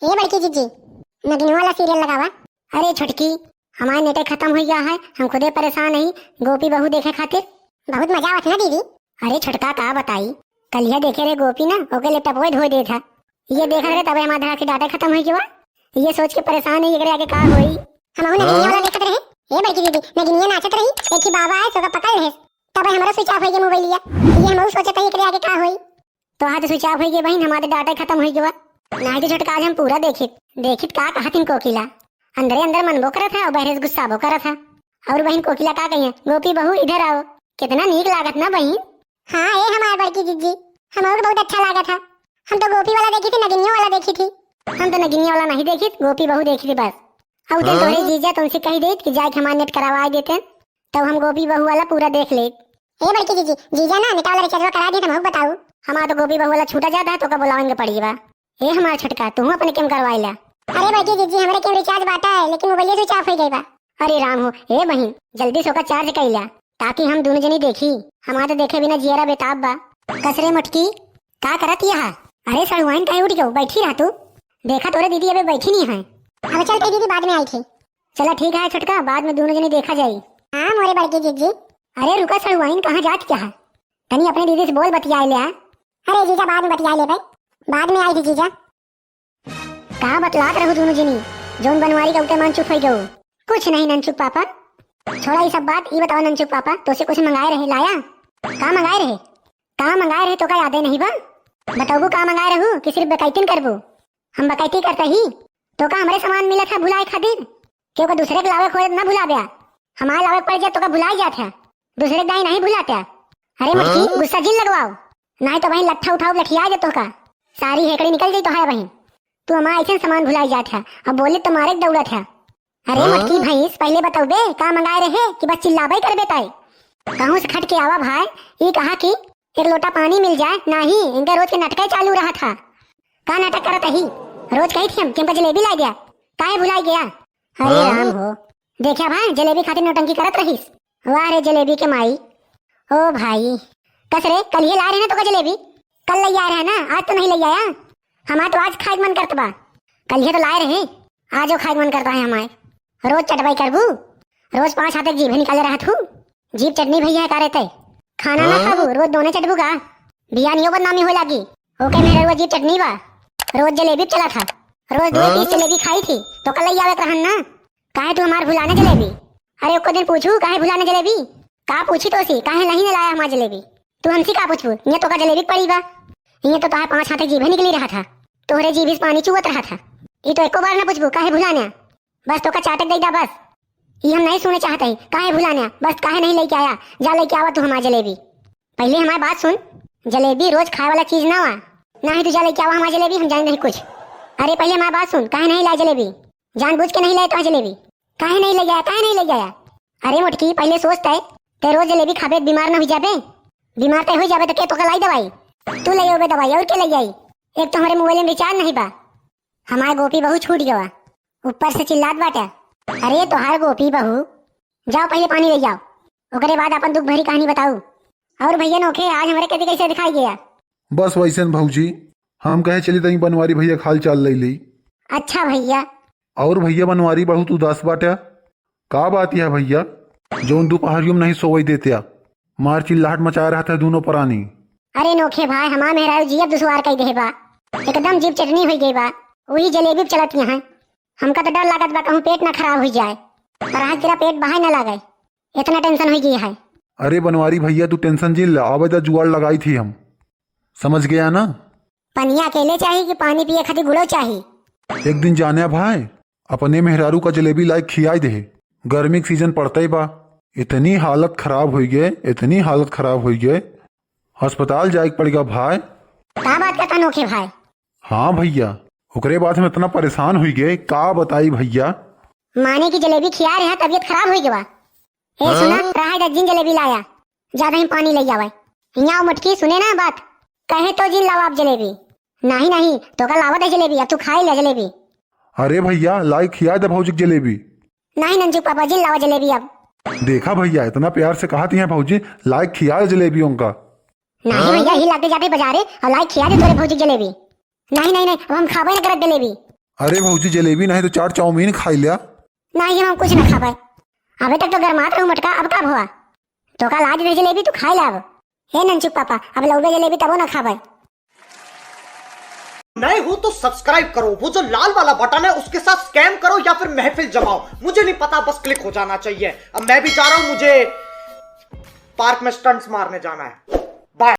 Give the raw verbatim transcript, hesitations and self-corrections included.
ए बड़की जीजी, नगिनिया वाला सीरियल लगावा। अरे छोटकी, हमार नेटे खतम होइ गया है, हम खुदे परेशान हई गोपी बहू देखे खातिर। बहुत मजा आवत ना दीदी। अरे छोटका का बताई, कलिया देखे रहे गोपी ना, ओके लैपटॉपवे धोए देत है। ये देख रहे तबे हमार धड़ा के डाटा खतम होइ गया। ये सोच के परेशान है, एकरे आगे का होई। हमहू नगिनिया वाला देखत रहे। ए बड़की दीदी, नगिनिया नाचत रही, एक ही बाबा है, सोका पकड़ ले, तबे हमरो स्विच ऑफ होइ गया मोबाइलिया। ये हमहू सोचत है एकरे आगे का होई। तोहार तो स्विच ऑफ होइ गया बहिन, हमार तो डाटा खतम होइ गया। नाहीं तो छोटका आज हम पूरा देखित, देखित का कहत हिन कोकिला। अंदरे अंदर मनबो करत है और बहरे से गुस्साबो करत है। और बहिन कोकिला का कहिए, गोपी बहू इधर आओ। कितना नीक लागत ना बहिन। हाँ ए हमार बड़की जीजी, हमहू के बहुत अच्छा लागत है। हम तो गोपी वाला देखी थी, नगिनिया वाला देखी थी। हम तो नगिनिया वाला नहीं देखी, गोपी बहू देखी थी बस। और उधर हाँ? तोहरे जीजा तुमसे कही देत कि जाए के हमार नेट करवाए देते, तब हम गोपी बहू वाला पूरा देख लेत। ए बड़की जीजी, जीजा ना नेट वाला रिचार्जवा करा दी, हमहू के बताऊ। हमार तो गोपी बहू वाला छूटा जाता है, तो का बुलावेंगे पड़ी बा। ए हमार छोटका, तू अपने केम करवाइला। अरे बड़की जीजी, हमरे केम रिचार्ज बाटा है, लेकिन मोबाइल स्विच ऑफ हो गई बा। अरे राम हो, ए बहिन, जल्दी से ओका चार्ज कइला, ताकि हम दोनों जनी देखी। हमार तो देखे बिना जियरा बेताब बा। कसरे मोटकी, का करत यहा? अरे सड़ुआइन काहे उठ गयो, बैठी रह तू। देखा तोरे दीदी अबे बैठी नहीं है। अब चलते दीदी, बाद में आई थी। चला ठीक है छोटका, बाद में दोनों जनी देखा जाई। हाँ मोरे बड़की जीजी। अरे रुका सड़ुआइन, कहाँ जात क्या है? तनी अपने दीदी से बोल बतियाए ले आ। अरे जीजा बाद में बतियाए ले बे, बाद में आई थी जीजा। का बतलात रहू दोनों जनी, जौन बनवारी का उते मन चुप हो गयो? कुछ नहीं ननचुक पापा। छोड़ा ये सब बात, ये बताओ ननचुक पापा, तोसे कुछ मंगाए रहे, लाया? का मंगाए रहे? का मंगाए रहे, तो का यादे नहीं बा? बतौबू का मंगाए रहू कि सिर्फ बकैतिन करबू? हम बकैती करते ही, तो का हमरे सामान मिलत है भुलाए खातिर? क्यों का दूसरे के लावे खोए ना भुला ब्या? हमारे लावे पड़ जाए तो का भुलाई जात है, दूसरे के दाई नहीं भुलाते। अरे मटकी, हाँ? गुस्सा जिन लगवाओ, नहीं तो वहीं लट्ठा उठाओ, लठिया जाए तो का। सारी हेकड़ी निकल जाई तो है वहीं। तू हमारा ऐसे सामान भुलाई जात है, अब बोले तो मारे के दौड़त है। अरे हाँ? मटकी भैंस, पहले बतौबे का मंगाए रहे कि बस चिल्लाबे करबे तय। कहूँ से खट के आवा भाई, ई कहा कि एक लोटा पानी मिल जाए, नाही, इनका रोज के नाटक चालू रहा था। का नाटक करत ही? रोज कही थी हम कि हमका जलेबी ला गया, काहे भुलाई गया? अरे हाँ? राम हो, देखा भाई, जलेबी खातिर नौटंकी करत रहीस। वाह रे जलेबी के माई। ओ भाई, कस रे, कल ये ला रहे ना तो का जलेबी? कल ले आए रहे ना, आज तो नहीं ले आया। हमार तो आज खाए के मन करत बा, कल ये तो लाए रहे, आज वो खाए के मन करता है हमारे। रोज चटवाई करबू, रोज पाँच हाथ एक जीभ निकाले रहत हूँ। जीभ चटनी भैया है का रहते, खाना ना हाँ? खाबू, रोज दोने चटबू का? बियानियो बदनामी हो लागी। ओके मेरे रोज जीभ चटनी बा, रोज जलेबी चला था, रोज दो हाँ? पीस जलेबी खाई थी, तो कल ले आवे रहन ना। काहे तू हमार भुलाने जलेबी? अरे ओको दिन पूछू काहे भुलाने जलेबी? का पूछी तो सी, काहे नहीं लाया हमार जलेबी? तू हमसे का पूछबू? ये तो का जलेबी पड़ी बा, ये तो तोहार पाँच हाथ जीभे निकली रहा था, तोहरे जीभ से पानी चुवत रहा था। ये तो एको बार ना पूछबू काहे भुलाने, बस तो का चाटक दे दा बस। ये हम नहीं सुने चाहते हैं, काहे भुलाने, बस काहे नहीं लेके आया? जा लेके आवा तू हमार जलेबी। पहले हमारी बात सुन, जलेबी रोज खाए वाला चीज ना हुआ, ना ही तू जा लेके आवा हमारी जलेबी, हम जाने नहीं कुछ। अरे पहले हमारी बात सुन, काहे नहीं लाए जलेबी? जानबूझ के नहीं लाए तो जलेबी, काहे नहीं ले गया, काहे नहीं ले गया? अरे मोटकी, पहले सोचता है, ते रोज जलेबी खाबे, बीमार ना हो जाबे? बीमार ते हो जाबे तो के तोका लाई दवाई? तू ले आवे दवाई, और के ले आई? एक तो हमारे मोबाइल में रिचार्ज नहीं बा, हमारे गोपी बहू छूट गवा, ऊपर से चिल्लात बाटे। अरे तोहार गोपी बहू, जाओ पहले पानी ले जाओ, ओकरे बाद अपन दुख भरी कहानी बताऊ। और भैया नोखे, आज हमारे कति कैसे दिखाई गया? बस वैसन भौजी, हम कहे चली तनी बनवारी भैया के हाल चाल ले ली। अच्छा भैया। और भैया बनवारी बहुत उदास बाटे, का बात यह भैया, जौन दोपहरियों में नहीं सोवई देत्या, मार चिल्लाहट मचाए रहत है दोनों परानी। अरे नोखे भाई, हमार मेहरारू जियब दुश्वार कई देहे बा, एकदम जीभ चटनी हुई गई बा। वही जलेबी पे चलत यहाँ, हमका तो डर लागत बा कहूँ पेट ना खराब हुई जाए, पर आज तेरा पेट बाहर ना लागे, इतना टेंशन हुई गई है। अरे बनवारी भैया तू टेंशन जिन ला, आवे दा जुगाड़ लगाई थी हम, समझ गया ना? पनिया अकेले चाही कि पानी पिए खातिर गुड़ो चाही? एक दिन जाने भाई, अपने मेहरारू का जलेबी लाई खियाई दे, गर्मी के सीजन पड़ते बा। इतनी हालत खराब हुई गए, इतनी हालत खराब हुई गए, अस्पताल जाए के पड़ेगा भाई। का बात करता नोखे भाई? हाँ भैया, ओकरे बाद हम इतना परेशान हुई गए, का बताई भैया। माने की जलेबी खिया रहे, तबीयत खराब हुई गवा। ए हाँ? सुना, रहा दज्जिन जलेबी लाया, ज्यादा ही पानी ले आवे। यहाँ मटकी सुने ना बात, कहे तो जिन लावा आप जलेबी। नहीं नहीं, तो का लावा दे जलेबी, अब तू खाई ले जलेबी। अरे भैया, लाई खिया दे भौजी के जलेबी। नहीं नंजू पापा, जिन लावा जलेबी अब। देखा भैया, इतना प्यार से कहा थी भौजी, लाई खिया दे जलेबी उनका। नहीं हाँ? भैया, ही लाते जाते बाजारे और लाई खिया दे तोरे भौजी के जलेबी। नहीं नहीं नहीं, अब हम खाबे ना करत जलेबी। अरे भौजी, जलेबी नहीं तो चाट चाउमीन खाई ल्या। नहीं, हम कुछ ना खाबे। अबे तक तो गरमात रहू मटका, अब का भवा? तो का लाज दे जलेबी, तू खाई ला अब। हे नंचुक पापा, अब लौबे जलेबी तबो ना खाबे। नए हो तो सब्सक्राइब करो, वो जो लाल वाला बटन है उसके साथ स्कैम करो या फिर महफिल जमाओ, मुझे नहीं पता, बस क्लिक हो जाना चाहिए। अब मैं भी जा रहा हूँ, मुझे पार्क में स्टंट्स मारने जाना है।